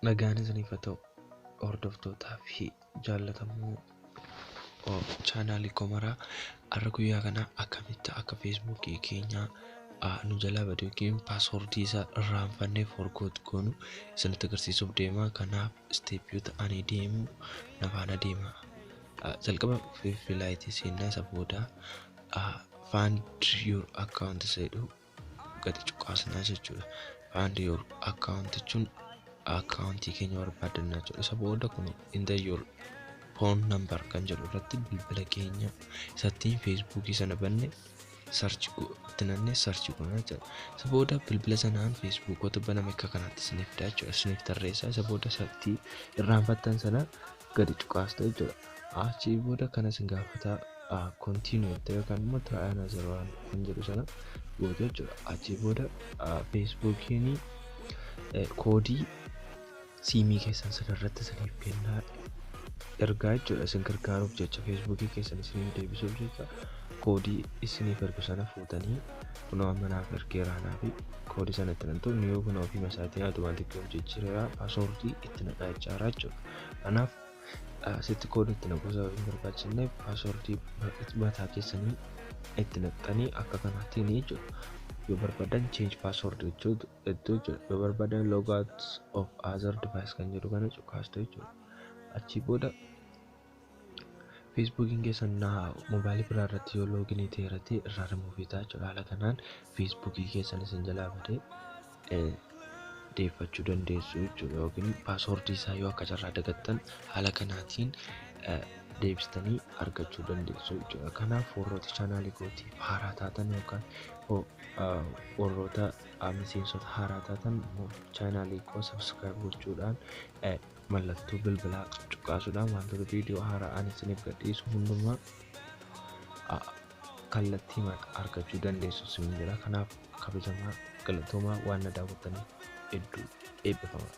Nagaan isiniif haa ta'u, hordoftootaa fi jaallatamoo chaanaalii Komaraa. Har'a guyyaa kana akkamitti akka Feesbuukii keenya nu jalaa bade yookiin paaswordii isaa irraanfannee forgot goonu isinitti agarsiisuuf deema. Kanaaf isteeppiyoota ani deemu na faana deema. Jalqaba filaayitii seenaa, isa booda "Find your account" isa jedhu gadi cuqaasnaa jechuudha. "Find your account" jechuun akkaawuntii keenya barbaadannaa jechuudha. Isa booda kun "Enter your phone number" kan jedhu irratti bilbila keenya isattiin Feesbuukii sana banne search itti nannee search goona jechuudha. Isa booda bilbila sanaan Feesbuukota baname akka kanaatti isiniif fida jechuudha. Isiniif tarreessa. Isa booda isatti irraanfattan sana gadi cuqaasta jechuudha. Achii booda kana isin gaafata, "Continue" jettee yookaan immoo "Try another one" kan jedhu sana gootu jechuudha. Achii booda Feesbuukiin koodii siimii keessan sana irratti isiniif kennaa ergaa jechuudha. Isin gargaaruuf jecha, Feesbuukii keessan isiniif deebisuuf jecha koodii isiniif ergu sana fuutanii, kunoo amma naaf ergeera fi koodii sana itti nantu yoo kun ofii isaatiin automatic of jijjiireera, paaswordii itti naqaa jechaadha jechuudha. Kanaaf asitti koodii itti naquu sababa hin barbaachisneef paaswordii mataa keessanii itti naqxanii akka kanaatiin jechuudha. Yoo barbaadan "Change password" jechuudha. Yoo barbaadan "Log out of other device" kan jedhu kana cuqaastu jechuudha. Achii booda Feesbuukiin keessan moobaayilii biraa irratti yoo login ta'eera ta'e irraa rimuuvii ta'a jechuudha. Haala kanaan Feesbuukii keessan isin jalaa badee deeffachuu dandeessu jechuudha. Yookiin paaswordii isaa yoo akka carraa dagattan haala kanaatiin deebistanii argachuu dandeessu jechuudha. Kanaaf warroota chaanaalii kootiif haaraa taatan yookaan warroota miseensota haaraa taatan, chaanaalii koo subscribe gochuudhaan, mallattoo bilbilaa cuqqaasuudhaan wantoota viidiyoo haaraa ani isiniif gadhiisu hundumaa kallattii argachuu dandeessu isin jira. Kanaaf kabajamaa, galatoomaa, waan na daawwattaniif hedduu eebbifamaa.